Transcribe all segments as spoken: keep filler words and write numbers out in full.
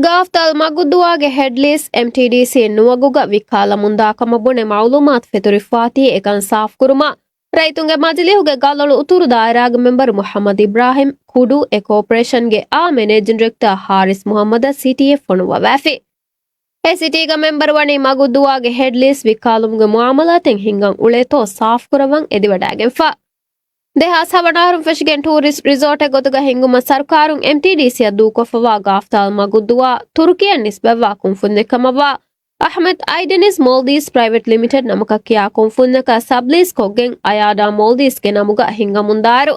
ގާފްތާލް މަގުދުވާގެ ހެޑްލީސް އެމްޓީޑީސީ ނުވަގުގަ ވިއްކާލަމުންދާ ކަމަށް ބުނެ މައުލޫމާތު ފެތުރިފަވާތީ އެކަން ސާފުކުރުމަށް ރައްޔިތުންގެ މަޖިލީހުގެ ގަލޮޅު އުތުރު ދާއިރާގެ މެމްބަރު މުޙައްމަދު އިބްރާހިމް ކުޑޫ، އެ ކޯޕަރޭޝަންގެ އާ މެނޭޖިން ޑިރެކްޓަރ ހާރިސް މުޙައްމަދަށް ސިޓީއެއް ފޮނުއްވަވާފި. އެ ސިޓީގަ މެމްބަރު ވަނީ މަގުދުވާގެ ހެޑްލީސް ވިއްކާލުމުގެ މުއާމަލާތެއް ހިންގަން އުޅޭތޯ ސާފުކުރައްވަން އެދިވަޑައިގެންފަ. ދެހާސް ހަވަނަ އަހަރުން ފެށިގެން ޓޫރިސްޓް ރިސޯޓެއް ގޮތުގަ ހިންގުމަށް ސަރުކާރުން އެމްޓީޑީސީއަށް ދޫކޮށްފަވާ ގާފްތާލް މަގުދުވާ ތުރުކީއަށް ނިސްބަތްވާ ކުންފުންޏެއް ކަމަށްވާ އަޙްމަދް އައިޑެނިސް މޯލްޑީވްސް ޕްރައިވެޓް ލިމިޓެޑް ނަމަކަށް ކިޔާ ކުންފުންޏަކަށް ސަބްލީސް ކޮށްގެން އަޔާޑާ މޯލްޑީވްސްގެ ނަމުގަ ހިންގަމުންދާއިރު،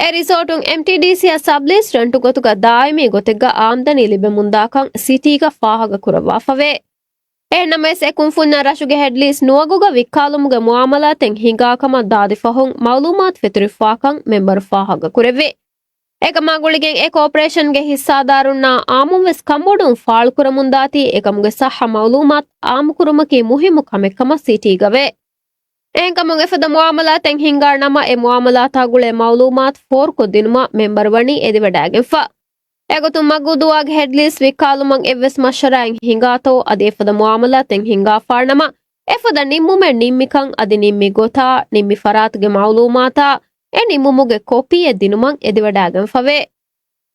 އެ ރިސޯޓުން އެމްޓީޑީސީއަށް ސަބްލީސް ރެންޓު ގޮތުގަ ދާއިމީ ގޮތެއްގަ އާމްދަނީ ލިބެމުންދާކަން ސިޓީގަ ފާހަގަ ކުރައްވާފަވޭ. އެހެންނަމަވެސް، އެ ކުންފުންޏަށް ރަށުގެ ހެޑްލީސް ނުވަގުގަ ވިއްކާލުމުގެ މުއާމަލާތެއް ހިނގާ ކަމަށް ދާދި ފަހުން މައުލޫމާތު ފެތުރިފަވާކަން މެމްބަރު ފާހަގަ ކުރެއްވި. އެކަމާ ގުޅިގެން އެ ކޯޕަރޭޝަންގެ ހިއްސާދާރުންނާ އާއްމުވެސް ކަންބޮޑުވުން ފާޅުކުރަމުންދާތީ، އެކަމުގެ ޞައްޙަ މައުލޫމާތު އާއްމުކުރުމަކީ މުހިއްމު ކަމެއްކަމަށް ސިޓީގަވޭ. އެހެންކަމުން އެފަދަ މުއާމަލާތެއް ހިންގާ ނަމަ، އެ މުއާމަލާތާ ގުޅޭ މައުލޫމާތު ފޯރުކޮށްދިނުމަށް މެމްބަރު ވަނީ އެދިވަޑައިގެންފަ. އެގޮތުން މަގުދުވާގެ ހެޑްލީސް ވިއްކާލުމަށް އެއްވެސް މަޝްވަރާއެއް ހިނގާތޯ، އަދި އެފަދަ މުއާމަލާތެއް ހިނގާފާނަމަ، އެފަދަ ނިންމުމެއް ނިންމިކަން އަދި ނިންމި ގޮތާ، ނިންމި ފަރާތުގެ މައުލޫމާތާ، އެ ނިންމުމުގެ ކޮޕީއެއް ދިނުމަށް އެދިވަޑައިގެންފަވޭ.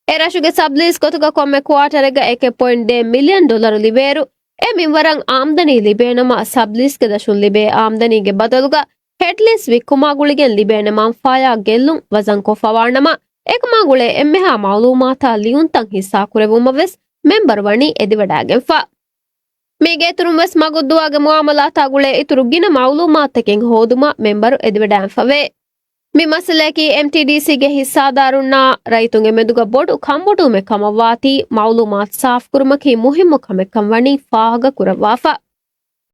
އެ ރަށުގެ ސަބްލީސް ގޮތުގަ ކޮންމެ ކުއާޓަރެއްގަ އެކެއް ޕޮއިންޓް ދޭއް މިލިއަން ޑޮލަރު ލިބޭއިރު، އެ މިންވަރަށް އާމްދަނީ ލިބޭނަމަ، ސަބްލީސްގެ ދަށުން ލިބޭ އާމްދަނީގެ ބަދަލުގަ ހެޑްލީސް ވިއްކުމާ ގުޅިގެން ލިބޭނެ މަންފާޔާ ގެއްލުން ވަޒަންކޮށްފަވާނަމަ، އެކަމާ ގުޅޭ އެންމެހާ މައުލޫމާތާ ލިޔުންތައް ހިއްސާކުރެއްވުމަށްވެސް މެމްބަރު ވަނީ އެދިވަޑައިގެންފަ. މީގެ އިތުރުންވެސް މަގުދުވާގެ މުއާމަލާތާ ގުޅޭ އިތުރު ގިނަ މައުލޫމާތުތަކެއް ހޯދުމަށް މެމްބަރު އެދިވަޑައިގެންފަވޭ. މި މައްސަލަޔަކީ އެމްޓީޑީސީގެ ހިއްސާދާރުންނާ ރައްޔިތުންގެ މެދުގަ ބޮޑު ކަންބޮޑުވުމެއް ކަމަށްވާތީ، މައުލޫމާތު ސާފުކުރުމަކީ މުހިއްމު ކަމެއްކަން ވަނީ ފާހަގަ ކުރައްވާފަ.